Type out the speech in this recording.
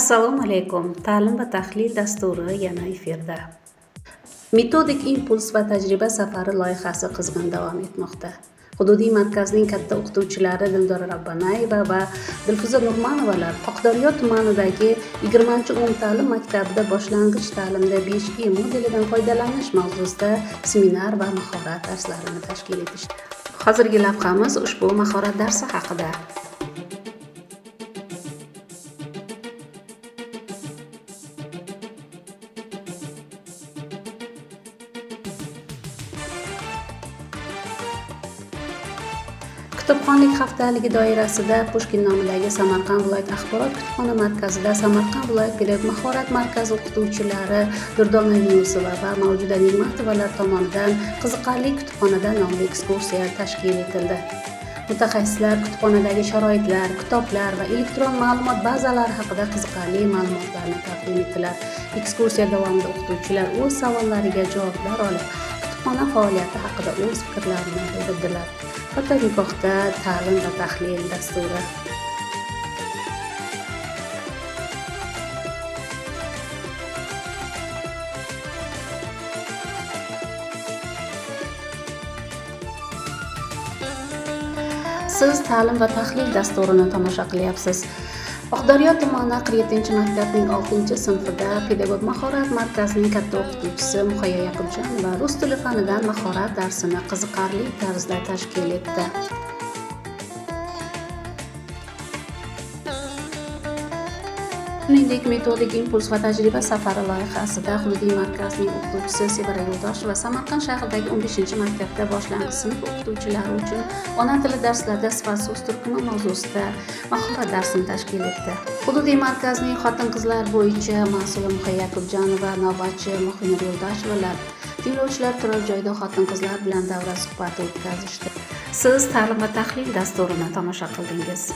Assalomu alaykum. Ta'lim va tahlil dasturi yana efirda. Metodik impuls va tajriba safari loyihasi qizg'in davom etmoqda. Hududiy markazning katta o'qituvchilari Dildora Rabbanayeva va Dilfuza Nurmanovalar Oqdaryo tumanidagi 20-umumta'lim maktabida boshlang'ich ta'limda 5E modelidan foydalanish mavzusida seminar va mahorat darslarini tashkil etishdi. Hozirgi lavhamiz ushbu mahorat darsi haqida. Kitobxonlik haftaligi doirasida Pushkin nomidagi Samarqand viloyat axborot kutubxona markazida Samarqand viloyat pedagog mahorat markazi o'qituvchilari Durdona Yunusova va Mavjuda Nigmatovalar tomonidan qiziqarli kutubxonada nomli ekskursiya tashkil etildi. Mutaxassislar kutubxonadagi sharoitlar, kitoblar va elektron ma'lumot bazalari haqida qiziqarli ma'lumotlarni taqdim etdilar. Ekskursiya davomida o'qituvchilar o'z savollariga javoblar olib, kutubxona faoliyati haqida o'z fikrlarini bildirdilar. Fotonikohda ta'lim va tahlil dasturi. Siz ta'lim va tahlil dasturini tomosha qilyapsiz. Oqdaryo tumani 47-maktabning 6-sinfida pedagog mahorat markazining katta o'qituvchisi Muhayyo Yaqubjonova rus tili fanidan mahorat darsini qiziqarli tarzda tashkil etdi. Shuningdek, metodik impuls va tajriba safari loyihasida hududiy markazning o'qituvchisi Sevara Yo'ldosheva Samarqand shahridagi 15-maktabda boshlang'ich sinf o'qituvchilari uchun ona tili darslarida sifatsiz turkumi mavzusida mahorat darsini tashkil etdi. Hududiy markazning xotin-qizlar bo'yicha mas'uli Muhayyo Yaqubjonova, navbatchi Muhinur Yo'ldoshevalar tinglovchilar turar joyda xotin-qizlar bilan davra suhbati o'tkazishdi. Siz ta'lim va tahlil dasturini tomosha qildingiz.